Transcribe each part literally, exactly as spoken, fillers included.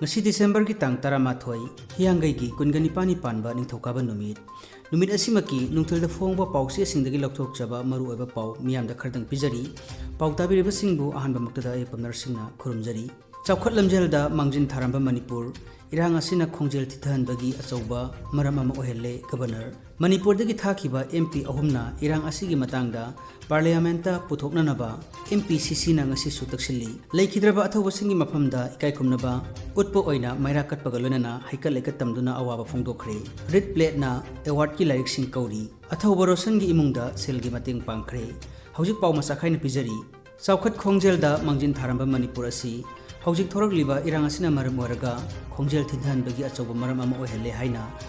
ꯉꯁꯤ ꯗꯤꯁꯦꯝꯕꯔꯒꯤ ꯇꯥꯡ ꯇꯔꯥꯃꯥꯊꯣꯏ, ꯍꯤꯌꯥꯡꯒꯩꯒꯤ ꯀꯨꯟꯒ ꯅꯤꯄꯥꯟꯅꯤ ꯄꯥꯟꯕ ꯅꯤꯡꯊꯧꯀꯥꯕ ꯅꯨꯃꯤꯠ꯫ ꯅꯨꯃꯤꯠ ꯑꯁꯤꯃꯛꯀꯤ ꯅꯨꯡꯊꯤꯜꯗ ꯐꯣꯡꯕ ꯄꯥꯎꯆꯦꯁꯤꯡꯗꯒꯤ ꯂꯧꯊꯣꯛꯆꯕ ꯃꯔꯨꯑꯣꯏꯕ ꯄꯥꯎ ꯃꯤꯌꯥꯝꯗ ꯈꯔꯗꯪ ꯄꯤꯖꯔꯤ꯫ ꯄꯥꯎ ꯇꯥꯕꯤꯔꯤꯕꯁꯤꯡꯕꯨ ꯑꯍꯥꯟꯕꯃꯛꯇꯗ ꯑꯩ ꯄꯝꯅꯔ ꯁꯤꯡꯅ ꯈꯨꯔꯨꯝꯖꯔꯤ꯫ ꯆꯥꯎꯈꯠ ꯂꯝꯖꯦꯜꯗ ꯃꯥꯡꯖꯤꯟ ꯊꯥꯔꯝꯕ ꯃꯅꯤꯄꯨꯔ, ꯏꯔꯥꯡ ꯑꯁꯤꯅ ꯈꯣꯡꯖꯦꯜ ꯊꯤꯊꯍꯟꯕꯒꯤ ꯑꯆꯧꯕ ꯃꯔꯝ ꯑꯃ ꯑꯣꯏꯍꯜꯂꯦ ꯒꯕꯔꯅꯔ꯫ ꯃꯅꯤꯄꯨꯔꯗꯒꯤ ꯊꯥꯈꯤꯕ ꯑꯦꯝ ꯄꯤ ꯑꯍꯨꯝꯅ ꯏꯔꯥꯡ ꯑꯁꯤꯒꯤ ꯃꯇꯥꯡꯗ ꯄꯥꯔꯂꯤꯌꯥꯃꯦꯟꯠꯇ ꯄꯨꯊꯣꯛꯅꯅꯕ ꯑꯦꯝ ꯄꯤ ꯁꯤ ꯁꯤꯅ ꯉꯁꯤꯁꯨ ꯇꯛꯁꯤꯜꯂꯤ꯫ ꯂꯩꯈꯤꯗ꯭ꯔꯕ ꯑꯊꯧꯕꯁꯤꯡꯒꯤ ꯃꯐꯝꯗ ꯏꯀꯥꯏ ꯈꯨꯝꯅꯕ ꯎꯠꯄ ꯑꯣꯏꯅ ꯃꯩꯔꯥ ꯀꯠꯄꯒ ꯂꯣꯏꯅꯅ ꯍꯩꯀꯠ ꯂꯩꯀꯠ ꯇꯝꯗꯨꯅ ꯑꯋꯥꯕ ꯐꯣꯡꯗꯣꯛꯈ꯭ꯔꯦ꯫ ꯔꯤꯠ ꯄ꯭ꯂꯦꯠꯅ ꯑꯦꯋꯥꯔꯗꯀꯤ ꯂꯥꯏꯔꯤꯛꯁꯤꯡ ꯀꯧꯔꯤ꯫ ꯑꯊꯧꯕ ꯔꯣꯁꯟꯒꯤ ꯏꯃꯨꯡꯗ ꯁꯦꯜꯒꯤ ꯃꯇꯦꯡ ꯄꯥꯡꯈ꯭ꯔꯦ꯫ ꯍꯧꯖꯤꯛ ꯄꯥꯎ ꯃꯆꯥ ꯈꯥꯏꯅ ꯄꯤꯖꯔꯤ꯫ ꯆꯥꯎꯈꯠ ꯈꯣꯡꯖꯦꯜꯗ ꯃꯥꯡꯖꯤꯟ ꯊꯥꯔꯝꯕ ꯃꯅꯤꯄꯨꯔ ꯑꯁꯤ ꯍꯧꯖꯤꯛ ꯊꯣꯔꯛꯂꯤꯕ ꯏꯔꯥꯡ ꯑꯁꯤꯅ ꯃꯔꯝ ꯑꯣꯏꯔꯒ ꯈꯣꯡꯖꯦꯜ ꯊꯤꯟꯊꯍꯟꯕꯒꯤ ꯑꯆꯧꯕ ꯃꯔꯝ ꯑꯃ ꯑꯣꯏꯍꯜꯂꯦ ꯍꯥꯏꯅ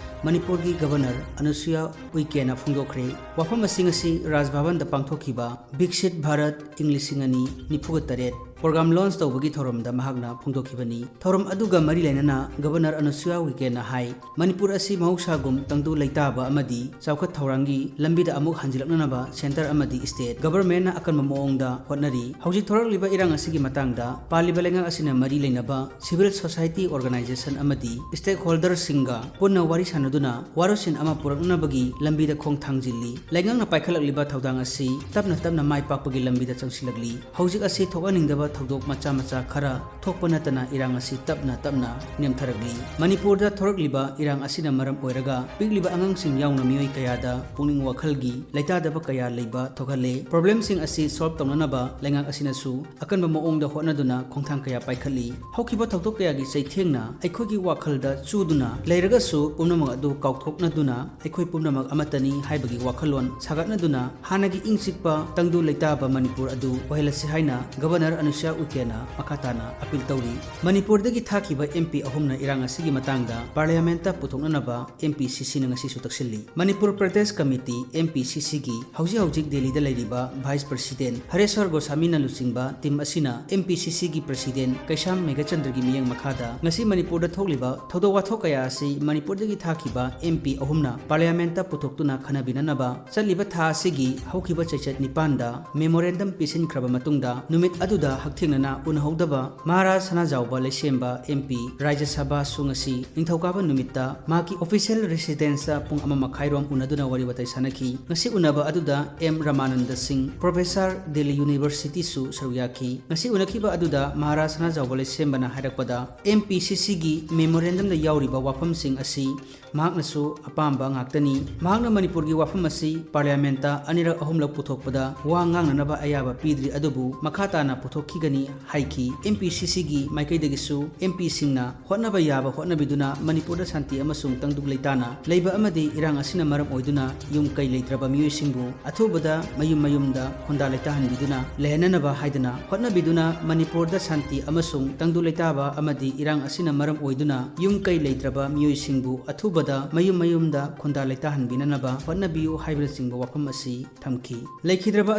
ꯃꯅꯤꯄꯨꯔꯒꯤ ꯒꯕꯔꯅꯔ ꯑꯅꯨꯁꯨꯌꯥ ꯎꯏꯀꯦꯅ ꯐꯣꯡꯗꯣꯛꯈ꯭ꯔꯦ꯫ ꯋꯥꯐꯝ ꯑꯁꯤ ꯉꯁꯤ ꯔꯥꯖ ꯚꯕꯟꯗ ꯄꯥꯡꯊꯣꯛꯈꯤꯕ ꯕꯤꯛꯁꯤꯠ ꯚꯥꯔꯠ ꯏꯪ ꯂꯤꯁꯤꯡ ꯑꯅꯤ ꯅꯤꯐꯨꯒ ꯇꯔꯦꯠ ꯄ꯭ꯔꯣꯒ꯭ꯔꯥꯝ ꯂꯣꯟꯆ ꯇꯧꯕꯒꯤ ꯊꯧꯔꯝꯗ ꯃꯍꯥꯛꯅ ꯐꯣꯡꯗꯣꯛꯈꯤꯕꯅꯤ꯫ ꯊꯧꯔꯝ ꯑꯗꯨꯒ ꯃꯔꯤ ꯂꯩꯅꯅ ꯒꯕꯔꯅꯔ ꯑꯅꯨꯁꯨꯌꯥ ꯎꯏꯀꯦꯅ ꯍꯥꯏ, ꯃꯅꯤꯄꯨꯔ ꯑꯁꯤ ꯃꯍꯧꯁꯥꯒꯨꯝ ꯇꯪꯗꯨ ꯂꯩꯇꯥꯕ ꯑꯃꯗꯤ ꯆꯥꯎꯈꯠ ꯊꯧꯔꯥꯡꯒꯤ ꯂꯝꯕꯤꯗ ꯑꯃꯨꯛ ꯍꯟꯖꯤꯜꯂꯛꯅꯅꯕ ꯁꯦꯟꯇꯔ ꯑꯃꯗꯤ ꯁ꯭ꯇꯦꯠ ꯒꯕꯔꯃꯦꯟꯠꯅ ꯑꯀꯟꯕ ꯃꯑꯣꯡꯗ ꯍꯣꯠꯅꯔꯤ꯫ ꯍꯧꯖꯤꯛ ꯊꯣꯔꯛꯂꯤꯕ ꯏꯔꯥꯡ ꯑꯁꯤꯒꯤ ꯃꯇꯥꯡꯗ ꯄꯥꯜꯂꯤꯕ ꯂꯩꯉꯥꯛ ꯑꯁꯤꯅ ꯃꯔꯤ ꯂꯩꯅꯕ ꯁꯤꯚꯤꯜ ꯁꯣꯁꯥꯏꯇꯤ ꯑꯣꯔꯒꯅꯥꯏꯖꯦꯁꯟ ꯑꯃꯗꯤ ꯁ꯭ꯇꯦꯛꯍꯣꯜꯗꯔꯁꯤꯡꯒ ꯄꯨꯟꯅ ꯋꯥꯔꯤ ꯁꯥꯅꯗꯨꯅ ꯋꯥꯔꯣꯏꯁꯤꯟ ꯑꯃ ꯄꯨꯔꯛꯅꯅꯕꯒꯤ ꯂꯝꯕꯤꯗ ꯈꯣꯡ ꯊꯥꯡꯖꯤꯜꯂꯤ꯫ ꯂꯩꯉꯥꯛꯅ ꯄꯥꯏꯈꯠꯂꯛꯂꯤꯕ ꯊꯧꯗꯥꯡ ꯑꯁꯤ ꯇꯞꯅ ꯇꯞꯅ ꯃꯥꯏ ꯄꯥꯛꯄꯒꯤ ꯂꯝꯕꯤꯗ ꯆꯪꯁꯤꯜꯂꯛꯂꯤ꯫ ꯍꯧꯖꯤꯛ ꯑꯁꯤ ꯊꯣꯛꯍꯟꯅꯤꯡꯗꯕ ꯊꯧꯗꯣꯛ ꯃꯆꯥ ꯃꯆꯥ ꯈꯔ ꯊꯣꯛꯄ ꯅꯠꯇꯅ ꯏꯔꯥꯡ ꯑꯁꯤ ꯇꯞꯅ ꯇꯞꯅ ꯅꯦꯝꯊꯔꯛꯂꯤ꯫ ꯃꯅꯤꯄꯨꯔꯗ ꯊꯣꯔꯛꯂꯤꯕ ꯏꯔꯥꯡ ꯑꯁꯤꯅ ꯃꯔꯝ ꯑꯣꯏꯔꯒ ꯄꯤꯛꯂꯤꯕ ꯑꯉꯥꯡꯁꯤꯡ ꯌꯥꯎꯅ ꯃꯤꯑꯣꯏ ꯀꯌꯥꯗ ꯄꯨꯛꯅꯤꯡ ꯋꯥꯈꯜꯒꯤ ꯂꯩꯇꯥꯗꯕ ꯀꯌꯥ ꯂꯩꯕ ꯊꯣꯛꯍꯜꯂꯦ꯫ ꯄ꯭ꯔꯣꯕ꯭ꯂꯦꯝꯁꯤꯡ ꯑꯁꯤ ꯁꯣꯜꯕ ꯇꯧꯅꯅꯕ ꯂꯩꯉꯥꯛ ꯑꯁꯤꯅꯁꯨ ꯑꯀꯟꯕ ꯃꯑꯣꯡꯗ ꯍꯣꯠꯅꯗꯨꯅ ꯈꯣꯡꯊꯥꯡ ꯀꯌꯥ ꯄꯥꯏꯈꯠꯂꯤ꯫ ꯍꯧꯈꯤꯕ ꯊꯧꯗꯣꯛ ꯀꯌꯥꯒꯤ ꯆꯩꯊꯦꯡꯅ ꯑꯩꯈꯣꯏꯒꯤ ꯋꯥꯈꯜꯗ ꯆꯨꯗꯨꯅ ꯂꯩꯔꯒꯁꯨ ꯄꯨꯝꯅꯃꯛ ꯑꯗꯨ ꯀꯥꯎꯊꯣꯛꯅꯗꯨꯅ ꯑꯩꯈꯣꯏ ꯄꯨꯝꯅꯃꯛ ꯑꯃꯠꯇꯅꯤ ꯍꯥꯏꯕꯒꯤ ꯋꯥꯈꯜꯂꯣꯟ ꯁꯥꯒꯠꯅꯗꯨꯅ ꯍꯥꯟꯅꯒꯤ ꯏꯪ ꯆꯤꯛꯄ ꯇꯪꯗꯨ ꯂꯩꯇꯥꯕ ꯃꯅꯤꯄꯨꯔ ꯑꯗꯨ ꯑꯣꯏꯍꯜꯂꯁꯤ ꯍꯥꯏꯅ ꯒꯕꯔꯅꯔ ꯑꯅꯨꯁꯨꯌꯥ ꯎꯏꯀꯦꯅ ꯃꯈꯥ ꯇꯥꯅ ꯑꯄꯤꯜ ꯇꯧꯔꯤ꯫ ꯃꯅꯤꯄꯨꯔꯗꯒꯤ ꯊꯥꯈꯤꯕ ꯑꯦꯝ ꯄꯤ ꯑꯍꯨꯝꯅ ꯏꯔꯥꯡ ꯑꯁꯤꯒꯤ ꯃꯇꯥꯡꯗ ꯄꯥꯔꯂꯤꯌꯥꯃꯦꯟꯠꯇ ꯄꯨꯊꯣꯛꯅꯅꯕ ꯑꯦꯝ ꯄꯤ ꯁꯤ ꯁꯤꯅ ꯉꯁꯤꯁꯨ ꯇꯛꯁꯤꯜꯂꯤ꯫ Manipur Pradesh committee, M P C ꯁꯤꯒꯤ ꯍꯧꯖꯤꯛ ꯍꯧꯖꯤꯛ ꯗꯦꯜꯂꯤꯗ ꯂꯩꯔꯤꯕ ꯚꯥꯏꯁ ꯄ꯭ꯔꯁꯤꯗꯦꯟꯠ ꯍꯔꯦꯁ꯭ꯋꯔ ꯒꯣꯁꯥꯃꯤꯅ ꯂꯨꯆꯤꯡꯕ ꯇꯤꯝ ꯑꯁꯤꯅ ꯑꯦꯝ ꯄꯤ ꯁꯤ ꯁꯤꯒꯤ ꯄ꯭ꯔꯁꯤꯗꯦꯟꯠ ꯀꯩꯁꯥꯝ ꯃꯦꯘꯆꯟꯗ꯭ꯔꯒꯤ ꯃꯤꯠꯌꯦꯡ ꯃꯈꯥꯗ ꯉꯁꯤ ꯃꯅꯤꯄꯨꯔꯗ ꯊꯣꯛꯂꯤꯕ ꯊꯧꯗꯣꯛ ꯋꯥꯊꯣꯛ ꯀꯌꯥ ꯑꯁꯤ ꯃꯅꯤꯄꯨꯔꯗꯒꯤ ꯊꯥꯈꯤꯕ ꯑꯦꯝ ꯄꯤ ꯑꯍꯨꯝꯅ ꯄꯥꯔꯂꯤꯌꯥꯃꯦꯟꯠꯇ ꯄꯨꯊꯣꯛꯇꯨꯅ ꯈꯟꯅꯕꯤꯅꯅꯕ ꯆꯠꯂꯤꯕ ꯊꯥ ꯑꯁꯤꯒꯤ ꯍꯧꯈꯤꯕ ꯆꯩꯆꯠ ꯅꯤꯄꯥꯟꯗ ꯃꯦꯃꯣꯔꯦꯟꯗꯝ ꯄꯤꯁꯤꯟꯈ꯭ꯔꯕ ꯃꯇꯨꯡꯗ ꯅꯨꯃꯤꯠ ꯑꯗꯨꯗ ꯍꯛꯊꯦꯡꯅꯅ ꯎꯅꯍꯧꯗꯕ ꯃꯍꯥꯔꯥꯖ ꯁꯅꯥꯖꯥꯎꯕ ꯂꯩꯁꯦꯝꯕ M P ꯔꯥꯖ꯭ꯌ ꯁꯚꯥꯁꯨ ꯉꯁꯤ ꯅꯤꯡꯊꯧꯀꯥꯕ ꯅꯨꯃꯤꯠꯇ ꯃꯍꯥꯛꯀꯤ official residenceꯇ ꯄꯨꯡ ꯑꯃ ꯃꯈꯥꯏꯔꯣꯝ ꯎꯅꯗꯨꯅ ꯋꯥꯔꯤ ꯋꯥꯇꯥꯏ ꯁꯥꯟꯅꯈꯤ꯫ ꯉꯁꯤ ꯎꯅꯕ ꯑꯗꯨꯗ M ꯔꯃꯥꯅꯟꯗ ꯁꯤꯡ, professor, Delhi Universityꯁꯨ ꯁꯔꯨꯛ ꯌꯥꯈꯤ꯫ ꯉꯁꯤ ꯎꯅꯈꯤꯕ ꯑꯗꯨꯗ ꯃꯍꯥꯔꯥꯖ ꯁꯅꯥꯖꯥꯎꯕ ꯂꯩꯁꯦꯝꯕꯅ ꯍꯥꯏꯔꯛꯄꯗ, M P C Cꯒꯤ memorandumꯗ ꯌꯥꯎꯔꯤꯕ ꯋꯥꯐꯝꯁꯤꯡ ꯑꯁꯤ ꯃꯍꯥꯛꯅꯁꯨ ꯑꯄꯥꯝꯕ ꯉꯥꯛꯇꯅꯤ꯫ ꯃꯍꯥꯛꯅ ꯃꯅꯤꯄꯨꯔꯒꯤ ꯋꯥꯐꯝ ꯑꯁꯤ Parliamentꯇ ꯑꯅꯤꯔꯛ ꯑꯍꯨꯝꯂꯛ ꯄꯨꯊꯣꯛꯄꯗ ꯋꯥ ꯉꯥꯡꯅꯅꯕ ꯑꯌꯥꯕ ꯄꯤꯗ꯭ꯔꯤ, ꯑꯗꯨꯕꯨ ꯃꯈꯥ ꯇꯥꯅ ꯄꯨꯊꯣꯛꯈꯤꯒꯅꯤ ꯍꯥꯏꯈꯤ꯫ M P C Cꯒꯤ ꯃꯥꯏꯀꯩꯗꯒꯤꯁꯨ M Pꯁꯤꯡꯅ ꯍꯣꯠꯅꯕ ꯌꯥꯕ ꯍꯣꯠꯅꯕꯤꯗꯨꯅ ꯃꯅꯤꯄꯨꯔꯗ ꯁꯥꯟꯇꯤ ꯑꯃꯁꯨꯡ ꯇꯪꯗꯨ ꯂꯩꯇꯥꯅ ꯂꯩꯕ ꯑꯃꯗꯤ ꯏꯔꯥꯡ ꯑꯁꯤꯅ ꯃꯔꯝ ꯑꯣꯏꯗꯨꯅ ꯌꯨꯝ ꯀꯩ ꯂꯩꯇ꯭ꯔꯕ ꯃꯤꯑꯣꯏꯁꯤꯡꯕꯨ ꯑꯊꯨꯕꯗ ꯃꯌꯨꯝ ꯃꯌꯨꯝꯗ ꯈꯨꯟꯗꯥ ꯂꯩꯇꯥꯍꯟꯕꯤꯗꯨꯅ ꯂꯩꯍꯟꯅꯅꯕ ꯍꯥꯏꯗꯨꯅ ꯍꯣꯠꯅꯕꯤꯗꯨꯅ ꯃꯅꯤꯄꯨꯔꯗ ꯁꯥꯟꯇꯤ ꯑꯃꯁꯨꯡ ꯇꯪꯗꯨ ꯂꯩꯇꯥꯕ ꯑꯃꯗꯤ ꯏꯔꯥꯡ ꯑꯁꯤꯅ ꯃꯔꯝ ꯑꯣꯏꯗꯨꯅ ꯌꯨꯝ ꯀꯩ ꯂꯩꯇ꯭ꯔꯕ ꯃꯤꯑꯣꯏꯁꯤꯡꯕꯨ ꯑꯊꯨꯕꯗ ꯃꯌꯨꯝ ꯃꯌꯨꯝꯗ ꯈꯨꯟꯗꯥ ꯂꯩꯇꯥꯍꯟꯕꯤꯅꯅꯕ ꯍꯣꯠꯅꯕꯤꯌꯨ ꯍꯥꯏꯕꯅꯆꯤꯡꯕ ꯋꯥꯐꯝ ꯑꯁꯤ ꯊꯝꯈꯤ꯫ ꯂꯩꯈꯤꯗ꯭ꯔꯕ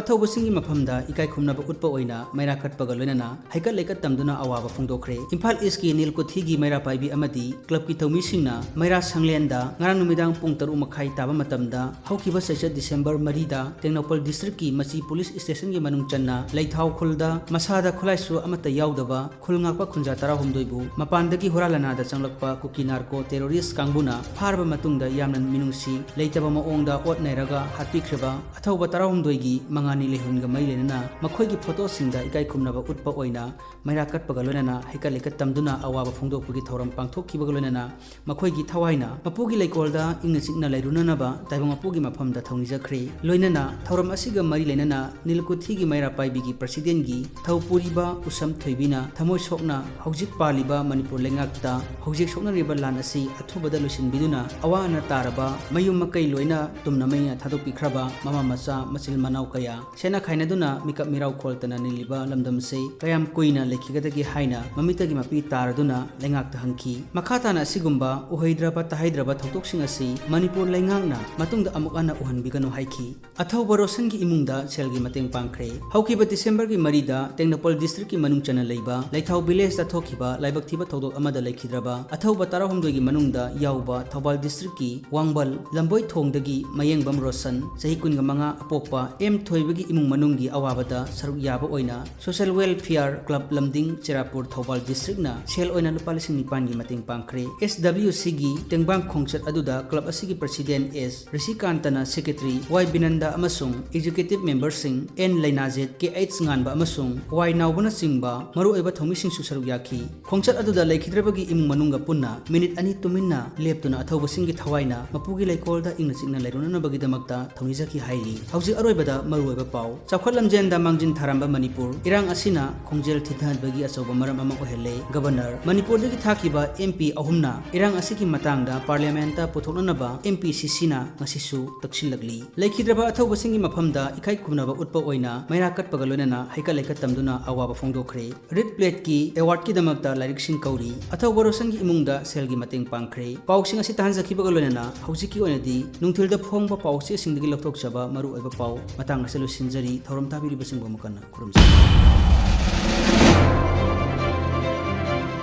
ꯑꯊꯧꯕꯁꯤꯡꯒꯤ ꯃꯐꯝꯗ ꯏꯀꯥꯏ ꯈꯨꯝꯅꯕ ꯎꯠꯄ ꯑꯣꯏꯅ ꯃꯩꯔꯥ ꯀꯠꯄꯒ ꯂꯣꯏꯅꯅ ꯍꯩꯀꯠ ꯂꯩꯀꯠ ꯇꯝꯗꯨꯅ ꯑꯋꯥꯕ ꯐꯣꯡꯗꯣꯛꯈ꯭ꯔꯦ꯫ ꯏꯝꯐꯥꯜ Eastꯀꯤ ꯅꯤꯜꯀꯨꯊꯤꯒꯤ ꯃꯩꯔꯥ ꯄꯥꯏꯕꯤ ꯑꯃꯗꯤ clubꯀꯤ ꯊꯧꯃꯤꯁꯤꯡꯅ ꯃꯩꯔꯥ ꯁꯪꯂꯦꯟꯗ ꯉꯔꯥꯡ ꯅꯨꯃꯤꯗꯥꯡ ꯄꯨꯡ ꯇꯔꯨꯛ ꯃꯈꯥꯏ ꯇꯥꯕ ꯃꯇꯝꯗ ꯍꯧꯈꯤꯕ ꯆꯩꯆꯠ December ꯃꯔꯤꯗ ꯇꯦꯡꯅꯧꯄꯜ districtꯀꯤ ꯃꯆꯤ police stationꯒꯤ ꯃꯅꯨꯡ ꯆꯟꯅ ꯂꯩꯊꯥꯎ ꯈꯨꯜꯗ ꯃꯁꯥꯗ ꯈꯨꯠꯂꯥꯏꯁꯨ ꯑꯃꯠꯇ ꯌꯥꯎꯗꯕ ꯈꯨꯜ ꯉꯥꯛꯄ ꯈꯨꯟꯖꯥ ꯇꯔꯥꯍꯨꯝꯗꯣꯏꯕꯨ ꯃꯄꯥꯟꯗꯒꯤ ꯍꯨꯔꯥꯟ ꯂꯅꯥꯗ ꯆꯪꯂꯛꯄ ꯀꯨꯀꯤ narco terrorist ꯀꯥꯡꯕꯨꯅ ꯐꯥꯔꯕ ꯃꯇꯨꯡꯗ ꯌꯥꯝꯅ ꯃꯤꯅꯨꯡꯁꯤ ꯂꯩꯇꯕ ꯃꯑꯣꯡꯗ ꯑꯣꯠ ꯅꯩꯔꯒ ꯍꯥꯠꯄꯤꯈ꯭ꯔꯤꯕ ꯑꯊꯧꯕ ꯇꯔꯥꯍꯨꯝꯗꯣꯏꯒꯤ ꯃꯉꯥꯅꯤ ꯂꯩꯍꯨꯟꯒ ꯃꯔꯤ ꯂꯩꯅꯅ ꯃꯈꯣꯏꯒꯤ photoꯁꯤꯡꯗ ꯏꯀꯥꯏ ꯈꯨꯝꯅꯕ ꯎꯠꯄ ꯑꯣꯏꯅ ꯃꯩꯔꯥ ꯀꯠꯄꯒ ꯂꯣꯏꯅꯅ ꯍꯩꯀꯠ ꯂꯩꯀꯠ ꯇꯝꯗꯨꯅ ꯑꯋꯥꯕ ꯐꯣꯡꯗꯣꯛꯄꯒꯤ ꯊꯧꯔꯝ ꯄꯥꯡꯊꯣꯛꯈꯤꯕꯒ ꯂꯣꯏꯅꯅ ꯃꯈꯣꯏꯒꯤ ꯊꯋꯥꯏꯅ ꯃꯄꯨꯒꯤ ꯂꯩꯀꯣꯜꯗ ꯏꯪꯅ ꯆꯤꯛꯅ ꯂꯩꯔꯨꯅꯅꯕ ꯇꯥꯏꯕꯪ ꯃꯄꯨꯒꯤ ꯃꯐꯝꯗ ꯊꯧꯅꯤꯖꯈ꯭ꯔꯦ꯫ ꯂꯣꯏꯅꯅ ꯊꯧꯔꯝ ꯑꯁꯤꯒ ꯃꯔꯤ ꯂꯩꯅꯅ ꯅꯤꯜꯀꯨꯊꯤꯒꯤ ꯃꯩꯔꯥ ꯄꯥꯏꯕꯤꯒꯤ presidentꯒꯤ ꯊꯧꯄꯨꯔꯤꯕ ꯎꯁꯝ ꯊꯣꯏꯕꯤꯅ ꯊꯃꯣꯏ ꯁꯣꯛꯅ ꯍꯧꯖꯤꯛ ꯄꯥꯜꯂꯤꯕ ꯃꯅꯤꯄꯨꯔ ꯂꯩꯉꯥꯛꯇ ꯍꯧꯖꯤꯛ ꯁꯣꯛꯅꯔꯤꯕ ꯂꯥꯟ ꯑꯁꯤ ꯑꯊꯨꯕꯗ ꯂꯣꯏꯁꯤꯟꯕꯤꯗꯨꯅ ꯑꯋꯥ ꯑꯅꯥ ꯇꯥꯔꯕ ꯃꯌꯨꯝ ꯃꯀꯩ ꯂꯣꯏꯅ ꯇꯨꯝꯅ ꯃꯩꯅ ꯊꯥꯗꯣꯛꯄꯤꯈ꯭ꯔꯕ ꯃꯃꯥ ꯃꯆꯥ ꯃꯆꯤꯜ ꯃꯅꯥꯎ ꯀꯌꯥ ꯁꯦꯟꯅ ꯈꯥꯏꯅꯗꯨꯅ ꯃꯤꯀꯞ ꯃꯤꯔꯥꯎ ꯈꯣꯜꯇꯅ ꯅꯤꯜꯂꯤꯕ ꯂꯝꯗꯝ ꯑꯁꯤ ꯀꯌꯥꯝ ꯀꯨꯏꯅ ꯂꯩꯈꯤꯒꯗꯒꯦ ꯍꯥꯏꯅ ꯃꯃꯤꯠꯇꯒꯤ ꯃꯄꯤ ꯇꯥꯔꯗꯨꯅ ꯂꯩꯉꯥꯛꯇ ꯍꯪꯈꯤ꯫ ꯃꯈꯥ ꯇꯥꯅ ꯑꯁꯤꯒꯨꯝꯕ ꯎꯍꯩꯗ꯭ꯔꯕ ꯇꯥꯍꯩꯗ꯭ꯔꯕ ꯊꯧꯗꯣꯛꯁꯤꯡ ꯑꯁꯤ ꯃꯅꯤꯄꯨꯔ ꯂꯩꯉꯥꯛꯅ ꯃꯇꯨꯡꯗ ꯑꯃꯨꯛ ꯍꯟꯅ ꯎꯍꯟꯕꯤꯒꯅꯨ ꯍꯥꯏꯈꯤ꯫ ꯑꯊꯧꯕ ꯔꯣꯁꯟꯒꯤ ꯏꯃꯨꯡꯗ ꯁꯦꯜꯒꯤ ꯃꯇꯦꯡ ꯄꯥꯡꯈ꯭ꯔꯦ꯫ ꯍꯧꯈꯤꯕ Decemberꯒꯤ ꯃꯔꯤꯗ ꯇꯦꯡꯅꯧꯄꯜ districtꯀꯤ ꯃꯅꯨꯡ ꯆꯟꯅ ꯂꯩꯕ ꯂꯩꯊꯥꯎ villageꯇ ꯊꯣꯛꯈꯤꯕ ꯂꯥꯏꯕꯛ ꯊꯤꯕ ꯊꯧꯗꯣꯛ ꯑꯃꯗ ꯂꯩꯈꯤꯗ꯭ꯔꯕ ꯑꯊꯧꯕ ꯇꯔꯥꯍꯨꯝꯗꯣꯏꯒꯤ ꯃꯅꯨꯡꯗ ꯌꯥꯎꯕ ꯊꯧꯕꯥꯜ districtꯀꯤ ꯋꯥꯡꯕꯜ ꯂꯝꯕꯣꯏ ꯊꯣꯡꯗꯒꯤ ꯃꯌꯦꯡꯕꯝ ꯔꯣꯁꯟ, ꯆꯍꯤ ꯀꯨꯟꯒ ꯃꯉꯥ, ꯑꯄꯣꯛꯄ ꯑꯦꯝ ꯊꯣꯏꯕꯒꯤ ꯏꯃꯨꯡ ꯃꯅꯨꯡꯒꯤ ꯑꯋꯥꯕꯗ ꯁꯔꯨꯛ ꯌꯥꯕ ꯑꯣꯏꯅ social Welfare Club ꯂꯝꯗꯤꯡ, ꯆꯦꯔꯥꯄꯨꯔ, ꯊꯧꯕꯥꯜ district ꯅ ꯁꯦꯜ ꯑꯣꯏꯅ ꯂꯨꯄꯥ ꯂꯤꯁꯤꯡ ꯅꯤꯄꯥꯟꯒꯤ ꯃꯇꯦꯡ ꯄꯥꯡꯈ꯭ꯔꯦ꯫ S W C ꯒꯤ ꯇꯦꯡꯕꯥꯡ ꯈꯣꯡꯆꯠ ꯑꯗꯨꯗ club ꯑꯁꯤꯒꯤ president S ꯔꯤꯁꯤꯀꯥꯟꯇꯅ secretary, Y ꯕꯤꯅꯟꯗ ꯑꯃꯁꯨꯡ executive member ꯁꯤꯡ, N ꯂꯩꯅꯥꯖꯤꯠ, K H ꯉꯥꯟꯕ ꯑꯃꯁꯨꯡ Y ꯅꯥꯎꯕꯅꯆꯤꯡꯕ ꯃꯔꯨꯑꯣꯏꯕ ꯊꯧꯃꯤꯁꯤꯡꯁꯨ ꯁꯔꯨꯛ ꯌꯥꯈꯤ꯫ ꯈꯣꯡꯆꯠ ꯑꯗꯨꯗ ꯂꯩꯈꯤꯗ꯭ꯔꯕꯒꯤ ꯏꯃꯨꯡ ꯃꯅꯨꯡꯒ ꯄꯨꯟꯅ ꯃꯤꯅꯤꯠ ꯑꯅꯤ ꯇꯨꯃꯤꯟꯅ ꯂꯦꯞꯇꯨꯅ ꯑꯊꯧꯕꯁꯤꯡꯒꯤ ꯊꯋꯥꯏꯅ ꯃꯄꯨꯒꯤ ꯂꯩꯀꯣꯜꯗ ꯏꯪꯅ ꯆꯤꯛꯅ ꯂꯩꯔꯨꯅꯅꯕꯒꯤꯗꯃꯛꯇ ꯊꯧꯅꯤꯖꯈꯤ ꯍꯥꯏꯔꯤ꯫ ꯍꯧꯖꯤꯛ ꯑꯔꯣꯏꯕꯗ ꯃꯔꯨꯑꯣꯏꯕ ꯄꯥꯎ꯫ ꯆꯥꯎꯈꯠ ꯂꯝꯖꯦꯟꯗ ꯃꯥꯡꯖꯤꯟ ꯊꯥꯔꯝꯕ ꯃꯅꯤꯄꯨꯔ, ꯏꯔꯥꯡ ꯑꯁꯤꯅ ꯈꯣꯡꯖꯦꯜ ꯊꯤꯟꯊꯍꯟꯕꯒꯤ ꯑꯆꯧꯕ ꯃꯔꯝ ꯑꯃ ꯑꯣꯏꯍꯜꯂꯦ꯫ ꯒꯕꯔꯅꯔ, ꯃꯅꯤꯄꯨꯔꯗꯒꯤ ꯊꯥꯈꯤꯕ M P ꯑꯍꯨꯝꯅ ꯏꯔꯥꯡ ꯑꯁꯤꯒꯤ ꯃꯇꯥꯡꯗ parliament ꯇ ꯄꯨꯊꯣꯛꯅꯅꯕ M P C C ꯅ ꯉꯁꯤꯁꯨ ꯇꯛꯁꯤꯜꯂꯛꯂꯤ꯫ ꯂꯩꯈꯤꯗ꯭ꯔꯕ ꯑꯊꯧꯕꯁꯤꯡꯒꯤ ꯃꯐꯝꯗ ꯏꯀꯥꯏ ꯈꯨꯝꯅꯕ ꯎꯠꯄ ꯑꯣꯏꯅ ꯃꯩꯔꯥ ꯀꯠꯄꯒ ꯂꯣꯏꯅꯅ ꯍꯩꯀꯠ ꯂꯩꯀꯠ ꯇꯝꯗꯨꯅ ꯑꯋꯥꯕ ꯐꯣꯡꯗꯣꯛꯈ꯭ꯔꯦ꯫ Red Plate ꯀꯤ award ꯀꯤꯗꯃꯛꯇ ꯂꯥꯏꯔꯤꯛꯁꯤꯡ ꯀꯧꯔꯤ꯫ ꯑꯊꯧꯕ ꯔꯣꯁꯟꯒꯤ ꯏꯃꯨꯡꯗ ꯁꯦꯜꯒꯤ ꯃꯇꯦꯡ ꯄꯥꯡꯈ꯭ꯔꯦ꯫ ꯄꯥꯎꯁꯤꯡ ꯑꯁꯤ ꯇꯥꯍꯟꯖꯈꯤꯕꯒ ꯂꯣꯏꯅꯅ ꯍꯧꯖꯤꯛꯀꯤ ꯑꯣꯏꯅꯗꯤ ꯅꯨꯡꯊꯤꯜꯗ ꯐꯣꯡꯕ ꯄꯥꯎ ꯆꯦꯁꯤꯡꯗꯒꯤ ꯂꯧꯊꯣꯛꯆꯕ ꯃꯔꯨꯑꯣꯏꯕ ꯄꯥꯎ ꯃꯇꯥꯡ ꯑꯁꯤꯗ ꯂꯣꯏꯁꯤꯟꯖꯔꯤ꯫ ꯊꯧꯔꯝ ꯇꯥꯕꯤꯔꯤꯕꯁꯤꯡꯕꯨ ꯑꯃꯨꯛ ꯍꯟꯅ ꯈꯨꯔꯨꯝꯖꯔꯤ꯫